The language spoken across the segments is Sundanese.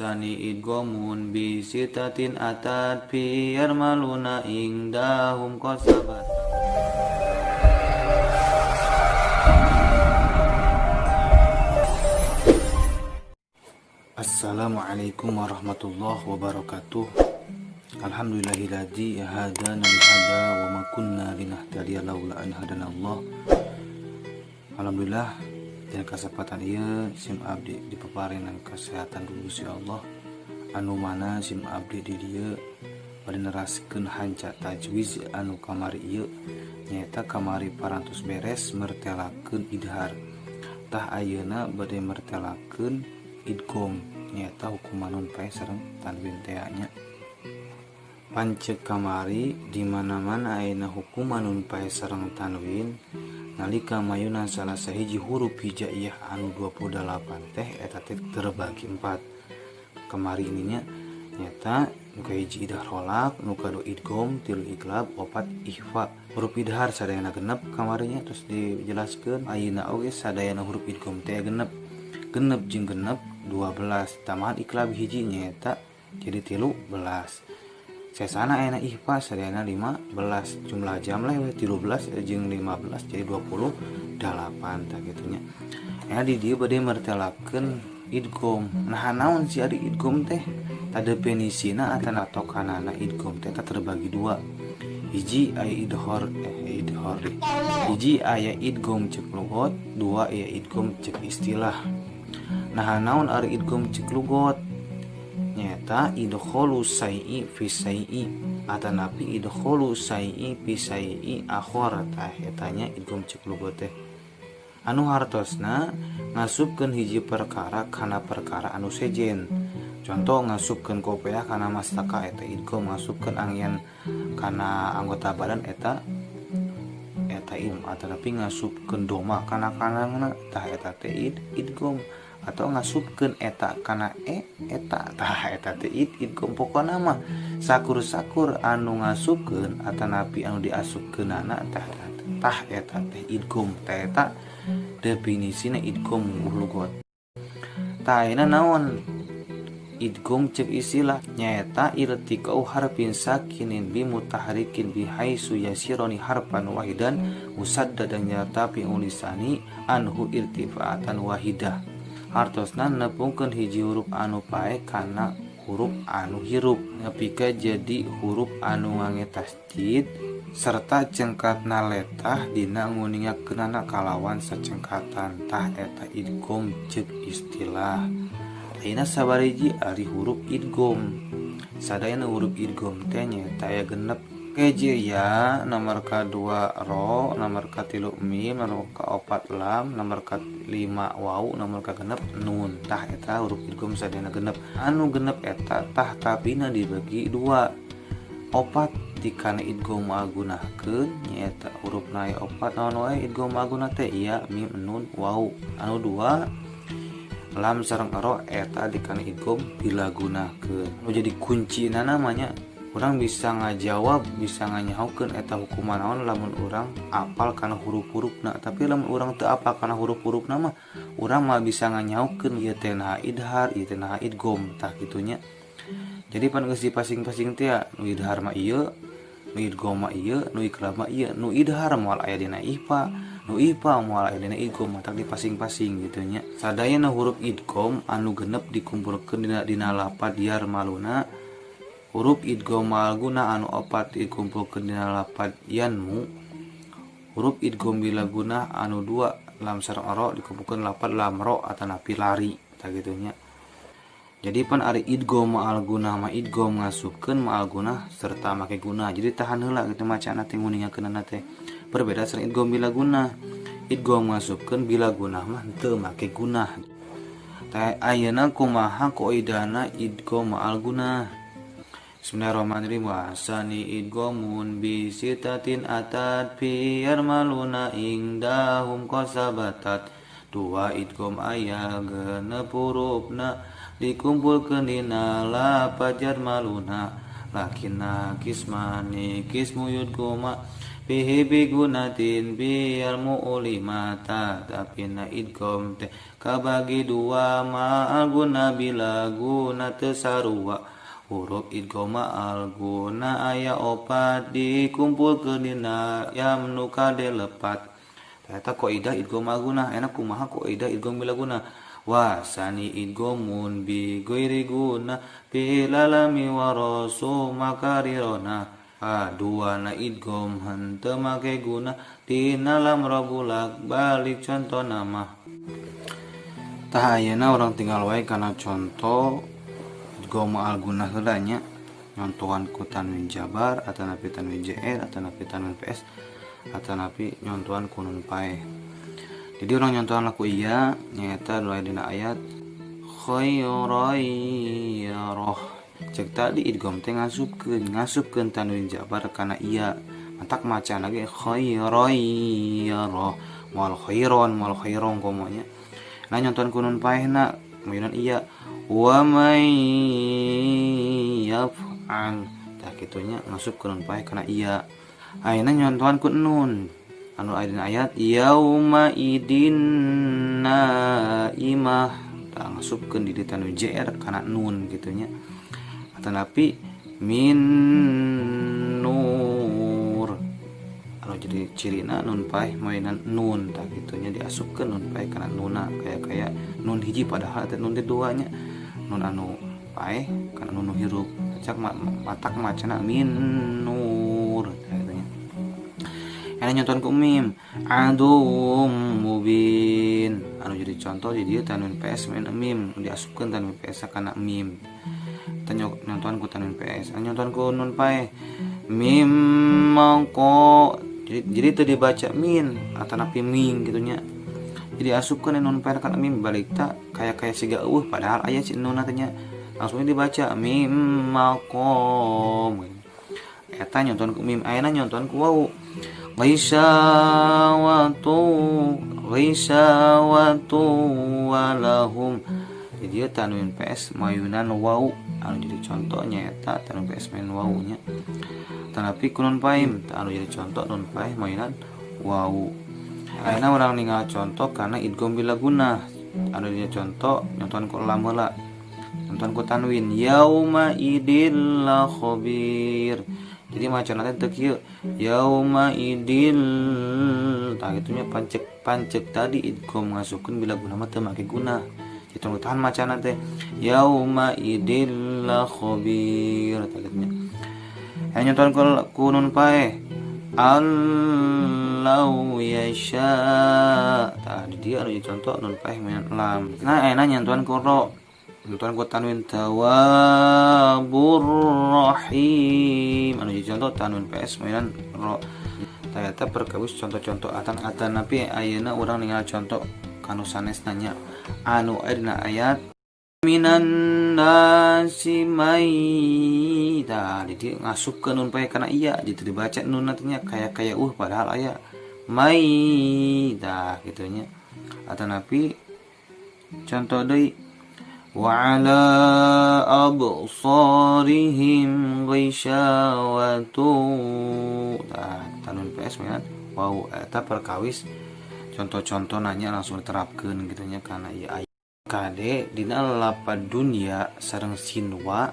Sani idgomun bi sitatin atat fi yarmaluna indahum qasabat. Assalamualaikum warahmatullahi wabarakatuh. Alhamdulillahilladzi hadana li hada wa ma kunna linahtadiya laula an hadanallah. Alhamdulillah dina kasempatan ieu sim abdi dipaparingan kesehatan dulu si Allah, anu mana sim abdi di dieu bade neraskeun hanca tajwiz anu kamari ieu, nyaeta kamari parantos beres mertelakeun idhar. Tah ayeuna bade mertelakeun idgham, nyaeta hukuman nun pae sareng tanwin tea nya. Pancek kamari di mana-mana ayeuna hukuman nun pae sareng tanwin nalika mayuna salah sahiji huruf hijaiyah anu 28 teh eta teh terbagi 4. Kamari ininya nyata nu kahiji idhar holak, nu kadua idgham, tilu iqlab, opat ikhfa. Huruf idhar sadayana genep kamarinya terus dijelaskeun. Ayeuna oge sadayana huruf idgham teh genep. Genep jeung genep 12, tambahan iqlab hiji nyaeta jadi 13. Sesana ayeuna ikhfa sadayana 15, jumlah jam lah we 13 jeung 15 jadi 28 tah kitu nya. Aya di dieu bade mertelakeun idgham. Nah naon si ari idgham teh? Ta definisina atana tokanana idgham teh terbagi dua. Hiji aya idhor idhor deh. Hiji aya idgham cek lugot, dua aya idgham cek istilah. Nah naon ari idgham cek lugot? Nyata idkholu sai'i fi sai'i atanapi idkholu sai'i fi sai'i akhor. Tah eta nya idgham cek lugot teh. Anu hartosna ngasupkeun hiji perkara kana perkara anu sejen. Contoh ngasupkeun kopeah kana mastaka eta idgham, ngasupkeun angin kana anggota badan eta eta idgham, atanapi ngasupkeun doma kana kanangna tah eta teh idgham, atau ngasupkeun eta kana eta tah eta teh idgham. Pokona mah sakur-sakur anu ngasupkeun atanapi anu diasupkeunana tah tah eta teh idgham. Tah eta definisina idgham lugot. Tah ayeuna naon idgham cek istilah? Nyaeta irtiqau harfin sakinin bi mutaharikin bi haitsu yasironi harfan wahidan musaddadan yartafi ulisani anhu irtifa'atan wahidah. Hartosna nepungkeun hiji huruf anu pae kana huruf anu hirup nepika jadi huruf anu ngange tasdid serta cengkatna letah dina nguningakeunana kalawan sacengkatan. Tah eta idgham cek istilah. Ayeuna sabariji ari huruf idgham. Sadayana huruf idgham teh nyaeta aya genep. Keje ya, nomor ka-2 ro, nomor ka-3 mim, nomor ka-4 lam, nomor ka-5 waw, nomor ka-6 nun. Tah eta huruf idgham sadayana genep. Anu genep eta tah tapina dibagi 2. Opat dikana idgham magunahkeun nyaeta hurufna aya opat naon wae idgham magunah teh ya, mim, nun, waw. Anu 2 lam sareng ro eta dikana idgham dilagunahkeun. Nu jadi kuncina namanya urang bisa ngajawab, bisa nganyahokeun eta hukuman naon lamun urang apal kana huruf-hurufna. Tapi lamun urang teu apal kana huruf-hurufna mah urang mah bisa nganyahokeun ieu teh naha idhar, ieu teh naha idgham tah kitu nya. Jadi pan geus dipasing-pasing teh ya, nu idhar mah ieu, nu idgham mah ieu, nu iqlab mah ieu, nu idhar moal aya dina ikhfa, nu ikhfa moal aya dina idgham, matak dipasing-pasing gitu nya. Sadayana huruf idgham anu genep dikumpulkeun dina lapad yarmaluna. Huruf idgham malguna anu opat dikumpulkeun dina lapad yanmu. Huruf idgham bilaguna anu 2 lam sareng ro dikumpulkeun lapad lam ro atanapi lari tah kitu nya. Jadi pan ari idgham ma'al gunah mah idgham ngasupkeun ma'al gunah serta make guna. Jadi tahan heula kitu macana teh nguningakeunana teh. Berbeda sareng idgham bilaguna. Idgham ngasupkeun bilaguna mah teu make gunah. Tah ayeuna kumaha kaidahna idgham ma'al gunah? Bismillahirrahmanirrahim. Wa asani idghamun bi sitatin atat fi yarmaluna indahum qasabatat. Dua idgham aya genep hurufna dikumpulkeun dina lapad yarmaluna. Lakinna kismani kismu yudghama fihi bigunatin biar mu'ulimata tapi na idgham teh kabagi dua ma'al guna bila guna teu sarua huruf idgham ma'al guna aya opat dikumpulkeun dina yam nu kade lepat. Eta kaidah idgham ma'al guna. Enak kumaha kaidah idgham bila guna? Wasani idghamun bi ghairi guna fi lalami wa rasu makarirona. Dua na idgham henteu make guna dina lam robulak balik contoh nama. Tah ayeuna urang tinggal wae kana contoh idgham ma'al guna heula nya. Nyontohan ku tanwin jabar atanapi tanwin jr atanapi tanwin ps atanapi nyontohan ku nun paeh. Jadi orang nyontohan laku iya nyaeta dua dina ayat khairan yarah. Cek tadi idgham teh ngasupkeun tanwin jabar kana iya. Matak macana ge khairan yarah moal khairon moal khairon komonya. Nah nyontohan ku nun paehna mayunan iya wa may yaf'al. Tah kitunya ngasupkeun nun paeh kana iya. Ayeuna nyontohan ku nun anu aya dina ayat yauma idin naimah. Tah ngasupkeun di tanwin jr kana nun gitunya. Atanapi min nur anu jadi cirina nun paeh mainan nun tah gitunya diasupkeun nun paeh kana nuna kayak nun hiji padahal teh nun teh dua nya. Nun anu paeh kana nun nu hirup cak matak macana min nur tah gitunya. Anu nyontohan ku mim adum mubin anu jadi contoh di dieu tanwin ps main mim diasupkeun tanwin ps kana mim. Tah nyontohan ku tanwin ps anu nyontohan ku nun paeh mim mangko jadi teu dibaca min atanapi ming gitunya. Jadi asupkeun nun paeh kana mim balik ta kaya siga eueuh padahal aya si nun teh nya langsung dibaca mim maqom. Eta nyontohan ku mim. Ayeuna nyontohan ku wau Ghishawatu walahum. Jadi tanwin ps mayunan wau anu jadi contohnya eta tanwin ps main wau nya. Tanapi ku nun paim anu jadi contoh nun paeh mayunan wau. Ayeuna urang ningal contoh kana idgham bila guna. Anu jadi contoh nyontohan ku lam heula. Nyontohan ku tanwin yauma idil la khabir. Jadi macana teh teu kieu yauma idil tah kitunya pancek tadi idgham ngasupkeun bila guna mah teu make guna. Kitu tahan macana teh yauma idil la khabir tah kitunya. Aya nyontohan ku nun paeh allau yasha. Tah di dieu anu jadi contoh nun paeh main lam. Nah ayeuna nyontohan ku ro. Nyontohan ku tanwin tawabur rahim anu jadi contoh tanwin ps mainan ro. Tah eta perkawis contoh-contoh atan tapi ayeuna urang ningal contoh kanu sanes nanya anu aya dina ayat minan nasi may. Tah di dieu ngasupkeun nun paeh kana iya jadi dibaca nun nya kaya padahal aya may tah kitunya. Atanapi contoh deui wa ala absarihim ghishawatu. Tah tanwin ps mainan wau eta perkawis contoh-contoh nanya langsung diterapkeun gitu nya kana ieu aya. Kade dina lapad dunya sareng sinwa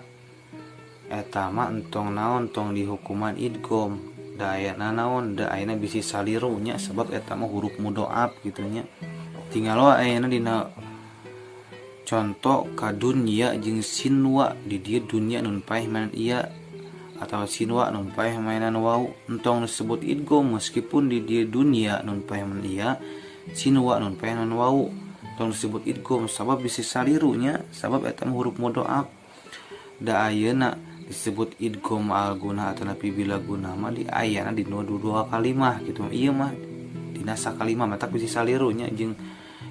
eta mah entong naon tong dihukuman idgham da ayana naon da ayana bisi saliru nya sebab eta mah huruf mudhoaf gitu nya. Tinggal wae ayana dina contoh ka dunya jeung sinwa di dieu dunya nun paeh mainan iya atau sinwa nun paeh mainan wau entong disebut idgham meskipun di dieu dunya nun paeh mainan iya sinwa nun paeh mainan wau tong disebut idgham sabab bisi salirunya sabab eta huruf mudhoaf. Da ayeuna disebut idgham al guna atanapi bila guna mah di ayana di dua kalimah gitu ieu mah dina sakalimah matak bisi salirunya jeung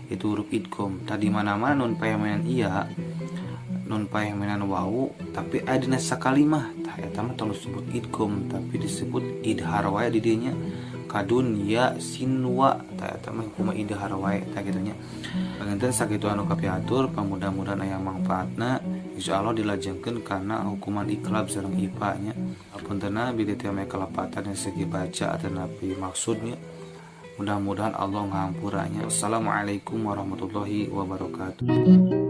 itu huruf idgham. Tadi mana-mana nun paeh mainan iya nun paeh mainan wau tapi aya dina sakalimah tah eta mah tong disebut idgham tapi disebut idhar wae di dieu nya kadun ya sinwa tah eta mah kumaha idhar wae tah kitu nya. Panginten sakitu anu kapihatur, pamudah-mudahan aya mangfaatna. Insya Allah dilajengkeun karena hukuman iqlab sareng ifa nya. Apuntenna bilih teu aya kalepatan yang segi baca atanapi maksudnya. Mudah-mudahan Allah ngahampuranya. Assalamualaikum warahmatullahi wabarakatuh.